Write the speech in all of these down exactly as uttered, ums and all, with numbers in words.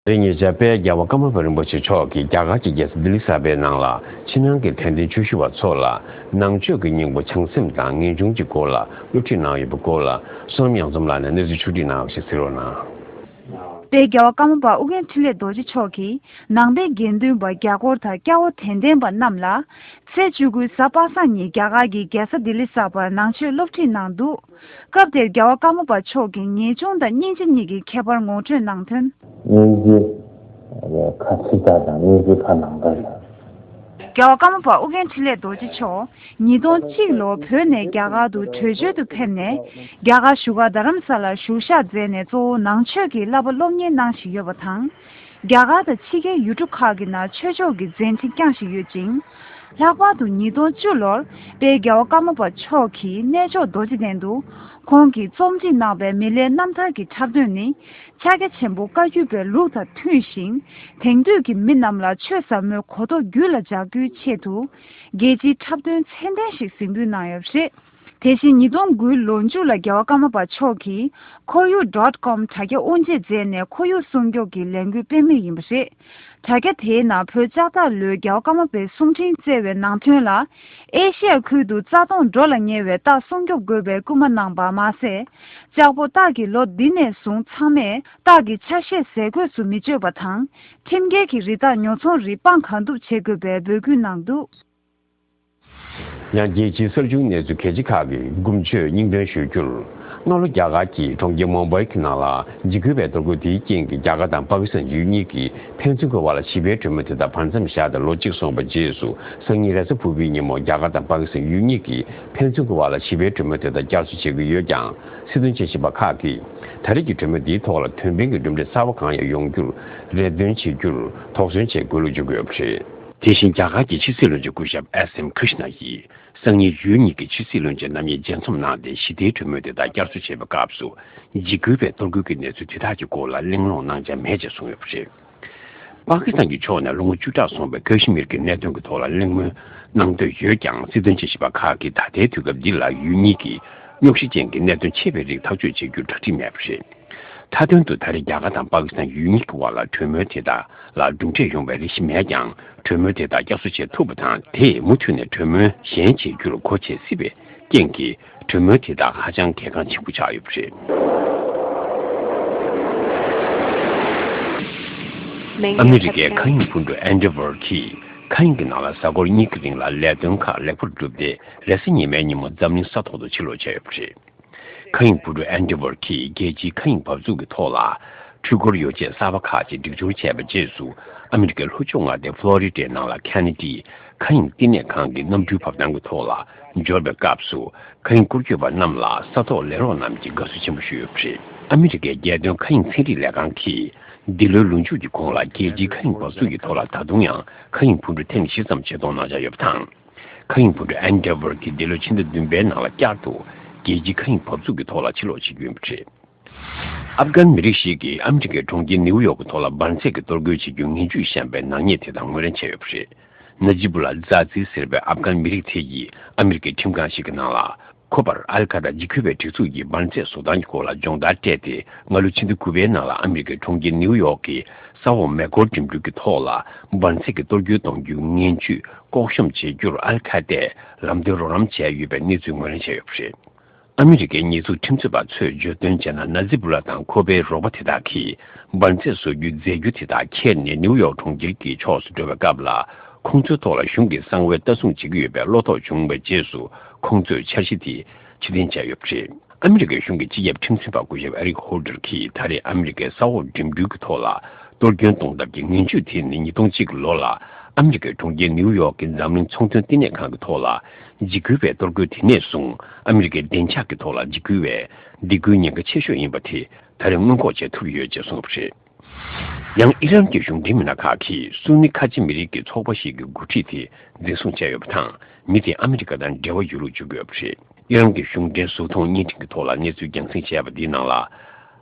རེས་ཉེ་ཆར་དཔལ་རྒྱལ་བ་ཀརྨ་པ་རིན་པོ་ཆེ་མཆོག་གིས་རྒྱ་གར་གྱི་རྒྱལ་ས་ལྡི་ལི་གསར་པའི་ནང་ལ་ཕྱི་ནང་གི་དད་ལྡན་ཆོས་ཞུ་བ་ཚོ་ལ་ནང་ཆོས་ཀྱི་སྙིང་པོ་བྱང་སེམས་དང་ངེས་འབྱུང་གི་སྐོར་ལ་སློབ་ཁྲིད་གནང་ཡོད་པའི་སྐོར་ལ་བསོད་ནམས་གཡང་འཛོམས་ལགས་ནས་གནས་ཚུལ་ཕྱོགས་སྒྲིག་གནང་བ་ཞིག་གཟིགས་རོགས་གནང་། དཔལ་རྒྱལ་བ་ཀརྨ་པ་ཨོ་རྒྱན་འཕྲིན་ལས་རྡོ་རྗེ་མཆོག་གིས་ནང་པའི་དགེ་འདུན་པ་རྒྱ་སྒོར་དང་སྐྱ་བོ་དད་ལྡན་པ་རྣམས་ལ་ཚེས་བཅུ་དགུའི་གཟའ་པ་སངས་ཉིན་རྒྱ་གར་གྱི་རྒྱལ་ས་ལྡི་ལི་གསར་པར་ནང་ཆོས་སློབ་ཁྲིད་གནང་འདུག་སྐབས་དེར་རྒྱལ་བ་ཀརྨ་པ་མཆོག་གིས་ངེས་འབྱུང་དང་སྙིང་རྗེ་གཉིས་ཀྱི་ཁྱད་པར་ངོ་སྤྲོད་གནང་དོན། སྙིང་རྗེ་ཁ་ཕྱི་དག་དང་སྙིང་རྗེ་ཁ་ནང་དག་ཡིན། རྒྱལ་བ་ཀརྨ་པ་ཨོ་རྒྱན་འཕྲིན་ལས་རྡོ་རྗེ་མཆོག་ཉིས་སྟོང་གཅིག་ལོར་བོད་ནས་རྒྱ་གར་དུ་བྲོས་བྱོལ་དུ་ཕེབས་ནས་རྒྱ་གར་བཞུགས་སྒར་རྡ་རམ་ས་ལར་བཞུགས་ཞག་མཛད་ནས་གཙོ་བོ་ནང་ཆོས་ཀྱི་བསླབ་པ་སློབ་གཉེར་གནང་བཞིན་ཡོད་པ་དང་། རྒྱ་གར་དང་ཕྱི་རྒྱལ་ཡུལ་གྲུ་ཁག་གི་ནང་ཆོས་ཕྱོགས་ཀྱི་མཛད་འཕྲིན་བསྐྱངས་བཞིན་ཡོད་ཅིང་། ལྷག་པར་དུ་ཉིས་སྟོང་བཅུ་ལོར་དཔལ་རྒྱལ་བ་ཀརྨ་པ་མཆོག་གིས་གནས་མཆོག་རྡོ་རྗེ་གདན་དུ་ཁོང་གིས་རྩོམ་སྒྲིག་གནང་བའི་མི་ལའི་རྣམ་ཐར་གྱི་འཁྲབ་སྟོན་ནི་ཕྱག་རྒྱ་ཆེན་པོ་བཀའ་བརྒྱུད་པའི་ལུགས་དང་མཐུན་ཞིང་དེང་དུས་ཀྱི་མི་རྣམས་ལ་ཆོས་ཟབ་མོའི་གོ་རྟོགས་རྒྱུད་ལ་འཇགས་རྒྱུའི་ཆེད་དུ་རྒྱལ་སྤྱིའི་འཁྲབ་སྟོན་ཚད་ལྡན་ཞིག་གཟིགས་འབུལ་གནང་ཡོད་པ་རེད། དེ་བཞིན་ཉིས་སྟོང་དགུའི་ལོ་མཇུག་ལ་རྒྱལ་བ་ཀརྨ་པ་མཆོག་གིས་ཁོར་ཡུག་dot com་དྲ་རྒྱ་དབུ་འབྱེད་མཛད་ནས་ཁོར་ཡུག་སྲུང་སྐྱོབ་ཀྱི་ལས་འགུལ་སྤེལ་མུས་ཡིན་པ་རེད། དྲ་རྒྱ་དེའི་ནང་བོད་ལྕགས་རྟ་ལོའི་རྒྱལ་བ་ཀརྨ་པའི་གསུང་འཕྲིན་བསྩལ་བའི་ནང་དོན་ལ། ཨེ་ཤི་ཡ་ཁུལ་དུ་རྩ་སྟོངས་འགྲོ་ལ་ཉེ་བའི་རྟགས་སྲུང་སྐྱོབ་དགོས་པའི་སྐུལ་མ་གནང་པ་མ་ཟད། ལྕགས་ཕོ་སྟག་གིས་ལོ་འདི་ནས་བཟུང་ཚང་མས་སྟག་གི་ཆ་ཤས་ཟས་གོས་སུ་མི་སྤྱོད་པ་དང་། ཁྲིམས་འགལ་གྱི་རི་དྭགས་ཉོ་ཚོང་རིགས་སྤང་གང་ཐུབ་བྱེད་དགོས་པའི་འབོད་སྐུལ་གནང་འདུག་ཡང་རྒྱལ་སྤྱིའི་གསར་འགྱུར་གནས་ཚུལ་གལ་ཆེ་ཁག་གི་དགུ་མཆོད་སྙིང་དོན་ཞུ་རྒྱུར། སྔ་ལོ་རྒྱ་གར་གྱི་གྲོང་ཁྱེར་མུམ་བྷའི་གི་ནང་ལ་འཇིགས་སྐུལ་བའི་གཏོར་རྒོལ་དེའི་རྐྱེན་གྱིས་རྒྱ་གར་དང་པ་ཀི་སི་ཐན་ཡུལ་གཉིས་ཀྱི་ཕན་ཚུན་གྱི་བར་ལ་ཞི་བའི་གྲོས་མོལ་དེ་དག་བར་མཚམས་བཞག་སྟེ་ལོ་གཅིག་སོང་བའི་རྗེས་སུ་སང་ཉིན་རེས་གཟའ་ཕུར་བུའི་ཉིན་མོ་རྒྱ་གར་དང་པ་ཀི་སི་ཐན་ཡུལ་གཉིས་ཀྱི་ཕན་ཚུན་གྱི་བར་ལ་ཞི་བའི་གྲོས་མོལ་དེ་དག་བསྐྱར་གསོ་བྱེད་ཀྱི་ཡོད་ཀྱང་། སྲིད་དོན་དཔྱད་ཞིབ་པ་ཁག་གིས་ད་རེས་ཀྱི་གྲོས་མོལ་འདིའི་ཐོག་ལ་དོན་ཕན་གྱི་གྲུབ་འབྲས་གསར་པ་གང་ཡང་ཡོང་རྒྱུར་རེ་འདུན་བྱེད་རྒྱུར་དོགས་ཟོན་བྱེད་དགོས་ལུགས་བརྗོད་ཀྱི་ཡོད་པ་རེད། དེ་བཞིན་རྒྱ་གར་གྱི་ཕྱི་སྲིད་བློན་ཆེན་སྐུ་ཞབས་ཨེས་ཨེམ་ཀྲིཤ་ན་ཡིས། སང་ཉིན་ཡུལ་གཉིས་ཀྱི་ཕྱི་སྲིད་བློན་ཆེན་རྣམ་གཉིས་མཇལ་འཛོམས་གནང་སྟེ་ཞི་བདེའི་གྲོས་མོལ་དེ་དག་བསྐྱར་གསོ་བྱེད་པའི་སྐབས་སུ། འཇིགས་སྐུལ་བའི་གཏོར་རྒོལ་གྱི་གནས་ཚུལ་དེ་དག་གི་སྐོར་ལ་གླེང་སློང་གནང་འཆར་མེད་ཅེས་གསུངས་ཡོད་པ་རེད། པ་ཀི་སི་ཐན་གྱི་ཕྱོགས་ནས་ལོ་ངོ་བཅུ་ཕྲག་སོང་བའི་ཀ་ཤི་མིར་གྱི་གནད་དོན་གྱི་ཐོག་ལ་གླེང་མོལ་གནང་འདོད་ཡོད་ཀྱང་། སྲིད་དོན་དཔྱད་ཞིབ་པ་ཁག་གིས་ད་ལྟའི་དུས་སྐབས་འདི་ལ་ཡུལ་གཉིས་ཀྱི་རྙོག་གཞི་ཅན་གྱི་གནད་དོན་ཆེ་བའི་རིགས་ཐག་གཅོད་བྱེད་རྒྱུར་གྲ་སྒྲིག་མེད་པ་རེད། མཐའ་དོན་དུ་ད་རེས་རྒྱ་གར་དང་པ་ཀི་སི་ཐན་ཡུལ་གཉིས་ཀྱི་བར་ལ་གྲོས་མོལ་དེ་དག་ལ་གྲུབ་འབྲས་ཡོང་བའི་རེ་ཞིག་མེད་ཀྱང་། གྲོས་མོལ་དེ་དག་བསྐྱར་གསོ་བྱེད་ཐུབ་པ་དང་། དེས་མུ་མཐུད་ནས་གྲོས་མོལ་གཞན་བྱེད་རྒྱུར་སྒོ་ཕྱེ་སྲིད་པའི་རྐྱེན་གྱིས། གྲོས་མོལ་དེ་དག་ཧ་ཅང་གལ་འགངས་ཆེན་པོ་ཆགས་ཡོད་པ་རེད། ཨ་མི་རི་ཀའི་མཁའ་དབྱིངས་འཕུར་གྲུ་ཨེན་ཌི་ཝར་གྱིས་མཁའ་དབྱིངས་ཀྱི་ནང་ལ་གཟའ་འཁོར་གཉིས་ཀྱི་རིང་ལ་ལས་དོན་ཁག་ལེགས་པོར་གྲུབ་སྟེ། རེས་གཟའ་ཉི་མའི་ཉིན་མོ་འཛམ་གླིང་ས་ཐོག་ཏུ་ཕྱིར་ལོག་བྱས་ཡོད་པ་རེད། མཁའ་དབྱིངས་འཕུར་གྲུ་ཨེན་ཌི་ཝར་གྱིས་རྒྱལ་སྤྱིའི་མཁའ་དབྱིངས་འབབ་ཚུགས་ཀྱི་ཐོག་ལ། འཕྲུལ་འཁོར་ཡོ་བྱད་གསར་པ་ཁག་ཅིག་སྒྲིག་སྦྱོར་བྱས་པའི་རྗེས་སུ། ཨ་མི་རི་ཀའི་ལྷོ་ཕྱོགས་མངའ་སྡེ་ཕློ་རི་ཌའི་ནང་ལ་ཁེ་ནེ་ཌི་མཁའ་དབྱིངས་བསྟི་གནས་ཁང་གི་གནམ་གྲུའི་བབས་ཐང་གི་ཐོག་ལ་འབྱོར་བའི་སྐབས་སུ། མཁའ་དབྱིངས་སྐོར་སྐྱོད་པ་རྣམས་ལ་ས་ཐོག་ལས་རོགས་རྣམས་ཀྱིས་དགའ་བསུ་ཆེན་པོ་ཞུས་ཡོད་པ་རེད། ཨ་མི་རི་ཀའི་རྒྱལ་དོན་མཁའ་དབྱིངས་ཚན་རིག་ལས་ཁང་གིས། འདི་ལོའི་ལོ་མཇུག་གི་གོང་ལ་རྒྱལ་སྤྱིའི་མཁའ་དབྱིངས་འབབ་ཚུགས་ཀྱི་ཐོག་ལ་ད་དུང་ཡང་མཁའ་དབྱིངས་འཕུར་གྲུ་ཐེངས་བཞི་ཙམ་ཆེད་གཏོང་གནང་འཆར་ཡོད་པ་དང་། མཁའ་དབྱིངས་འཕུར་གྲུ་ཨེན་ཌི་ཝར་གྱིས་འདི་ལོའི་ཕྱི་ཟླ་བདུན་པའི་ནང་ལ་བསྐྱར་དུ་རྒྱལ་སྤྱིའི་མཁའ་དབྱིངས་འབབ་ཚུགས་ཀྱི་ཐོག་ལ་ཕྱིར་ལོག་བྱེད་རྒྱུ་ཡིན་པ་རེད། ཨབ་གྷན་མི་རིགས་ཤིག་གིས་ཨ་མི་རི་ཀའི་གྲོང་ཁྱེར་ནིའུ་ཡོག་གི་ཐོག་ལ་འབར་རྫས་ཀྱི་གཏོར་རྒོལ་བྱེད་རྒྱུའི་ངན་ཇུས་བཤམས་པའི་ནག་ཉེས་དེ་དག་ངོས་ལེན་བྱས་ཡོད་པ་རེད། ན་ཇི་བུ་ལ་ཛཱ་ཛི་ཟེར་བའི་ཨབ་གྷན་མི་རིགས་དེ་ཡིས་ཨ་མི་རི་ཀའི་ཁྲིམས་ཁང་ཞིག་གི་ནང་ལ། ཁོ་པར་ཨལ་ཁ་ད་འཇིགས་སྐུལ་བའི་སྒྲིག་འཛུགས་ཀྱི་འབར་རྫས་བཟོ་སྟངས་ཀྱི་སྐོར་ལ་སྦྱོང་བརྡར་སྤྲད་དེ། སྔ་ལོ་ཕྱི་ཟླ་དགུ་པའི་ནང་ལ་ཨ་མི་རི་ཀའི་གྲོང་ཁྱེར་ནིའུ་ཡོག་གི་ས་འོག་མེ་འཁོར་འགྲིམ་འགྲུལ་གྱི་ཐོག་ལ་འབར་རྫས་ཀྱི་གཏོར་རྒོལ་གཏོང་རྒྱུའི་ངན་ཇུས་ལྐོག་ཤོམ་བྱེད་རྒྱུར་ཨལ་ཁ་ད་ལམ་སྟོན་རོགས་རམ་བྱས་ཡོད་པའི་གནས་ཚུལ་ངོས་ལེན་བྱས་ཡོད་པ་རེད། ཨ་མི་རི་ཀའི་ཉེས་འཛུགས་ཁྲིམས་རྩོད་པ་ཚོས་བརྗོད་དོན་བྱས་ན། ན་ཛི་བུ་ལ་དང་ཁོ་པའི་རོགས་པ་དེ་དག་གིས་འབར་རྫས་བཟོ་རྒྱུའི་རྫས་འགྱུར་དེ་དག་ཁྱེར་ནས་ནིའུ་ཡོག་གྲོང་ཁྱེར་གྱི་ཕྱོགས་སུ་འགྲོ་བའི་སྐབས་ལ། ཁོང་ཚོའི་ཐོག་ལ་གཞུང་གི་གསང་བའི་ལྟ་སྲུང་བྱེད་ཀྱི་ཡོད་པའི་བློ་དོགས་བྱུང་བའི་རྗེས་སུ། ཁོང་ཚོས་འཆར་གཞི་དེ་ཕྱིར་འཐེན་བྱས་ཡོད་པ་རེད། ཨ་མི་རི་ཀའི་གཞུང་གི་སྤྱི་ཁྱབ་ཁྲིམས་སྲུང་པ་སྐུ་ཞབས་ཨེ་རིག་ཧོལ་ཌར་གྱིས་ད་རེས་ཨ་མི་རི་ཀའི་ས་འོག་འགྲིམ་འགྲུལ་གྱི་ཐོག་ལ་གཏོར་སྐྱོན་གཏོང་ཐབས་ཀྱི་ངན་ཇུས་དེ་ནི་ཉིས་སྟོང་གཅིག་ལོ་ལ་ཨ་མི་རི་ཀའི་གྲོང་ཁྱེར་ནིའུ་ཡོག་གི་འཛམ་གླིང་ཚོང་དོན་བསྟི་གནས་ཁང་གི་ཐོག་ལ་འཇིགས་སྐུལ་བའི་གཏོར་རྒོལ་དེ་ནས་བཟུང་ཨ་མི་རི་ཀའི་བདེ་འཇགས་ཀྱི་ཐོག་ལ་འཇིགས་སྐུལ་བའི་སྡིགས་སྐུལ་ཉེན་ཁ་ཆེ་ཤོས་ཡིན་པ་དེ་ད་རེས་སྔོན་འགོག་བྱེད་ཐུབ་ཡོད་ཅེས་གསུངས་པ་རེད། ཡང་ཨི་རན་གྱི་གཞུང་འབྲེལ་མི་སྣ་ཁག་གིས་སུ་ནི་ཁ་ཆེ་མི་རིགས་ཀྱི་ཚོགས་པ་ཞིག་གི་འགོ་ཁྲིད་དེ་འཛིན་བཟུང་བྱས་ཡོད་པ་དང་། མི་དེ་ཨ་མི་རི་ཀ་དང་འབྲེལ་བ་ཡོད་ལུགས་བརྗོད་ཀྱི་ཡོད་པ་རེད། ཨི་རན་གྱི་གཞུང་འབྲེལ་གཟུགས་མཐོང་བརྙན་འཕྲིན་གྱི་ཐོག་ལ་གནས་ཚུལ་རྒྱང་སྲིང་བྱས་པ་འདིའི་ནང་ལ།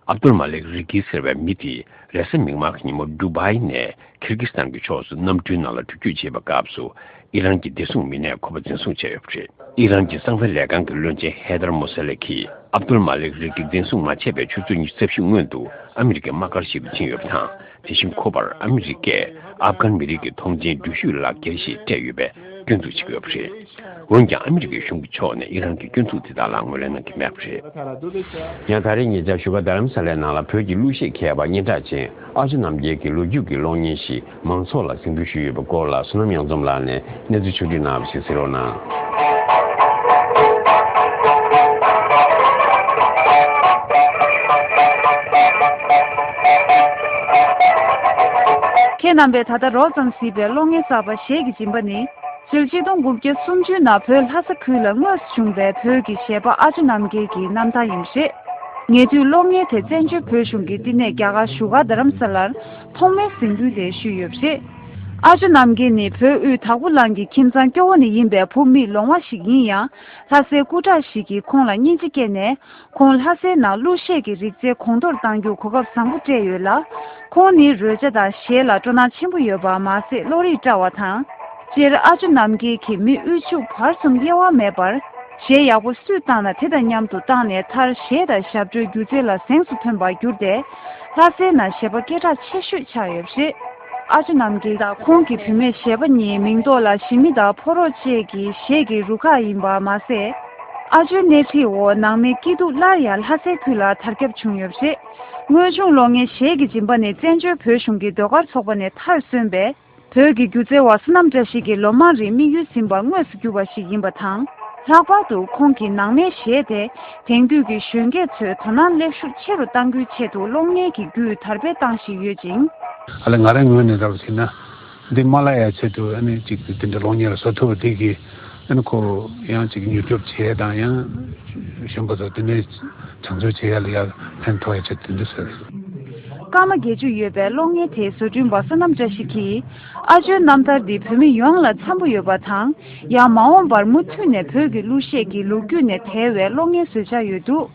ཨབ་དུལ་མ་ལིག་རི་ཀི་ཟེར་བའི་མི་དེ་རེས་གཟའ་མིག་དམར་གྱི་ཉིན་མོ་ཌུ་བྷའི་ནས་ཁིར་ཀི་སི་ཐན་གྱི་ཕྱོགས་སུ་གནམ་གྲུའི་ནང་ལ་འགྲུལ་སྐྱོད་བྱེད་པའི་སྐབས་སུ། ཨི་རན་གྱི་བདེ་སྲུང་མི་སྣས་ཁོ་པ་འཛིན་བཟུང་བྱས་ཡོད་པ་རེད། ཨི་རན་གྱི་གསང་བའི་ལས་ཁང་གི་བློན་ཆེན་ཧེ་དར་མོ་ས་ལེ་ཁིས་ཨབ་དུལ་མ་ལིག་རིགས་ཀྱིས་འཛིན་བཟུང་མ་བྱས་པའི་ཆུ་ཚོད་ཉི་ཤུ་རྩ་བཞི་སྔོན་དུ་ཨ་མི་རི་ཀའི་དམག་སྒར་ཞིག་ཏུ་ཕྱིན་ཡོད་པ་དང་། དེ་བཞིན་ཁོ་པར་ཨ་མི་རི་ཀས་ཨབ་གྷན་མི་རིགས་ཀྱི་མཐོང་མཆན་འགྲུལ་བཞུད་ལག་འཁྱེར་ཞིག་སྤྲད་ཡོད་པའི་སྐྱོན་འཛུགས་བྱེད་ཀྱི་ཡོད་པ་རེད། འོན་ཀྱང་ཨ་མི་རི་ཀའི་གཞུང་གི་ཕྱོགས་ནས་ཨི་རན་གྱི་སྐྱོན་འཛུགས་དེ་དག་ལ་ངོས་ལེན་གནང་གི་མེད་པ་རེད། ཡང་ད་རེས་ཉེ་ཆར་བཞུགས་སྒར་རྡ་རམ་ས་ལའི་ནང་ལ་བོད་ཀྱི་གླུ་གཞས་མཁས་པ་སྙན་གྲགས་ཅན་ཨ་ཇོ་རྣམ་རྒྱལ་གྱི་ལོ་རྒྱུས་ཀྱི་གློག་བརྙན་ཞིག་མང་ཚོགས་ལ་གཟིགས་འབུལ་ཞུས་ཡོད་པའི་སྐོར་ལ་བསོད་ནམས་གཡང་འཛོམས་ལགས་ནས་གནས་ཚུལ་ཕྱོགས་བསྒྲིགས་གནང་བ་ཞིག་གཟིགས་རོགས་གནང་། ཁྱེད་རྣམ་པས་ད་ལྟ་རོབ་ཙམ་གཟིགས་པའི་གློག་བརྙན་གསར་པ་གཞས་ཀྱི་སྦྱིན་པ་ནི། ཕྱི་ལོ་ཆིག་སྟོང་དགུ་བརྒྱ་སུམ་ཅུ་ནང་བོད་ལྷ་ས་ཁུལ་ལ་དངོས་སུ་བྱུང་བའི་བོད་ཀྱི་གཞས་པ་ཨ་ཇོ་རྣམ་རྒྱལ་གྱི་རྣམ་ཐར་ཡིན་པ་རེད། ཉེ་དུས་གློག་བརྙན་དེ་བཙན་བྱོལ་བོད་གཞུང་གི་བསྟི་གནས་རྒྱ་གར་བཞུགས་སྒར་རྡ་རམ་ས་ལར་ཐོག་མའི་གཟིགས་འབུལ་དེ་ཞུས་ཡོད་པ་རེད། ཨ་ཇོ་རྣམ་རྒྱལ་ནི་བོད་དབུས་དྭགས་པོ་གླིང་གི་ཁྱིམ་ཚང་སྐྱོ་བོ་ནས་ཡིན་པའི་བུ་མེད་ལོང་བ་ཞིག་ཡིན་ཡང་། ལྷ་སའི་སྐུ་དྲག་ཞིག་གིས་ཁོང་ལ་སྙིང་རྗེ་སྐྱེས་ནས། ཁོང་ལྷ་སའི་ནང་གླུ་གཞས་ཀྱི་རིག་རྩལ་གོང་མཐོར་གཏང་རྒྱུར་གོ་སྐབས་བཟང་པོ་སྤྲད་ཡོད་ལ། ཁོང་ནི་རོལ་ཆ་དང་གཞས་ལ་སྤྲོ་སྣང་ཆེན་པོ་ཡོད་པ་མ་ཟད་བློ་རིག་བཀྲ་བ་དང་། སྤྱིར་ཨ་ཇོ་རྣམ་རྒྱལ་གྱིས་མི་དབུལ་ཕྱུག་བར་གསུམ་དབྱེ་བ་མེད་པར་གཞས་ཡག་པོ་སུས་བཏང་ན་དེ་དང་མཉམ་དུ་བཏང་ནས་མཐར་གཞས་དང་ཞབས་བྲོའི་སྒྱུ་རྩལ་ལ་གཟེངས་སུ་ཐོན་པར་གྱུར་ཏེ། ལྷ་སའི་ནང་གཞས་པ་སྐད་གྲགས་ཆེ་ཤོས་ཆགས་ཡོད་པ་རེད། ཨ་ཇོ་རྣམ་རྒྱལ་དང་ཁོང་གི་བུད་མེད་གཞས་པ་གཉིས་མིང་ཐོག་ལ་ཞི་མི་དང་ཕོ་རོག་བཅས་ཀྱི་གཞས་ཀྱི་རུ་ཁག་ཡིན་པ་མ་ཟད། ཨ་ཇོའི་སྣེ་ཁྲིད་འོག་ནང་མིའི་སྐྱིད་སྡུག་སླར་ཡང་ལྷ་སའི་ཁུལ་ལ་དར་ཁྱབ་བྱུང་ཡོད་པ་རེད། དངོས་བྱུང་གློག་བརྙན་གཞས་ཀྱི་སྦྱིན་པ་ནི་བཙན་བྱོལ་བོད་གཞུང་གི་ཟློས་གར་ཚོགས་པ་ནས་མཐར་སོན་པའི་བོད་ཀྱི་སྒྱུ་རྩལ་བ་བསོད་ནམས་བཀྲ་ཤིས་ཀྱི་ལོ་མང་རིང་དམིགས་ཡུལ་ཟིན་པར་དངོས་སུ་གྱུར་པ་ཞིག་ཡིན་པ་དང་། ལྷག་པར་དུ་ཁོང་གི་ནང་མའི་གཞས་དེ་དེང་དུས་ཀྱི་གཞོན་སྐྱེས་ཚོའི་དོ་སྣང་ལེགས་ཤུགས་ཆེ་རུ་གཏང་རྒྱུའི་ཆེད་དུ་གློག་བརྙན་གྱི་བརྒྱུད་དར་སྤེལ་བཏང་བཞིན་ཡོད་ཅིང་། ཨ་ལས་ང་རའི་ངོས་ནས་ལབ་ཟིན་ན། འདི་མ་ལ་ཡ་ཆེད་དུ་ཨ་ནི་ཅིག་དེ་འདྲ་གློག་བརྙན་ལ་བཟོ་ཐུབ་པ་དེ་གིས་ཨ་ནི་ཁོ་ཡང་ཅིག་མྱུར་སྐྱོབ་བྱེད་ཡ་དང་ཡང་གཞོན་པ་ཚོ་དེ་ནས་བྱང་ཚོར་བྱེད་ཡ་ལ་ཡ་ཕན་ཐོགས་ཡ་ཆེད་དེ་འདྲ་ཟེར། སྐར་མ་བརྒྱད་ཅུ་ཡོད་པའི་གློག་བརྙན་དེའི་བཟོ་སྐྲུན་པ་བསོད་ནམས་བཀྲ་ཤིས་ཀྱིས། ཨ་ཇོའི་རྣམ་ཐར་འདི་བོད་མི་ཡོངས་ལ་འཚམ་པོ་ཡོད་པ་དང་། ཡང་མ་འོངས་པར་མུ་མཐུད་ནས་བོད་ཀྱི་གླུ་གཞས་ཀྱི་ལོ་རྒྱུས་ནས་དལ་བའི་གློག་བརྙན་བཟོ་འཆར་ཡོད་འདུག་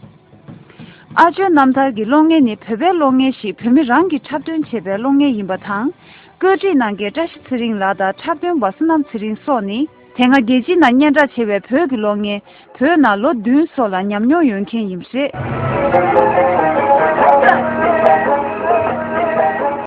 ཨ་ཇོའི་རྣམ་ཐར་གྱི་གློག་བརྙན་ནི་བོད་པའི་གློག་བརྙན་ཞིག་བོད་མི་རང་གིས་འཁྲབ་སྟོན་བྱས་པའི་གློག་བརྙན་ཡིན་པ་དང་། བཀོད་སྒྲིག་གནང་མཁན་བཀྲ་ཤིས་ཚེ་རིང་ལགས་དང་འཁྲབ་སྟོན་པ་བསོད་ནམས་ཚེ་རིང་སོགས་ནི། དེ་སྔ་རྒྱལ་སྤྱིའི་ནང་སྙན་གྲགས་ཆེ་བའི་བོད་ཀྱི་གློག་བརྙན་བོད་ནང་ལོ་བདུན་སོགས་ལ་ཉམས་མྱོང་ཡོད་མཁན་ཡིན་པ་རེད།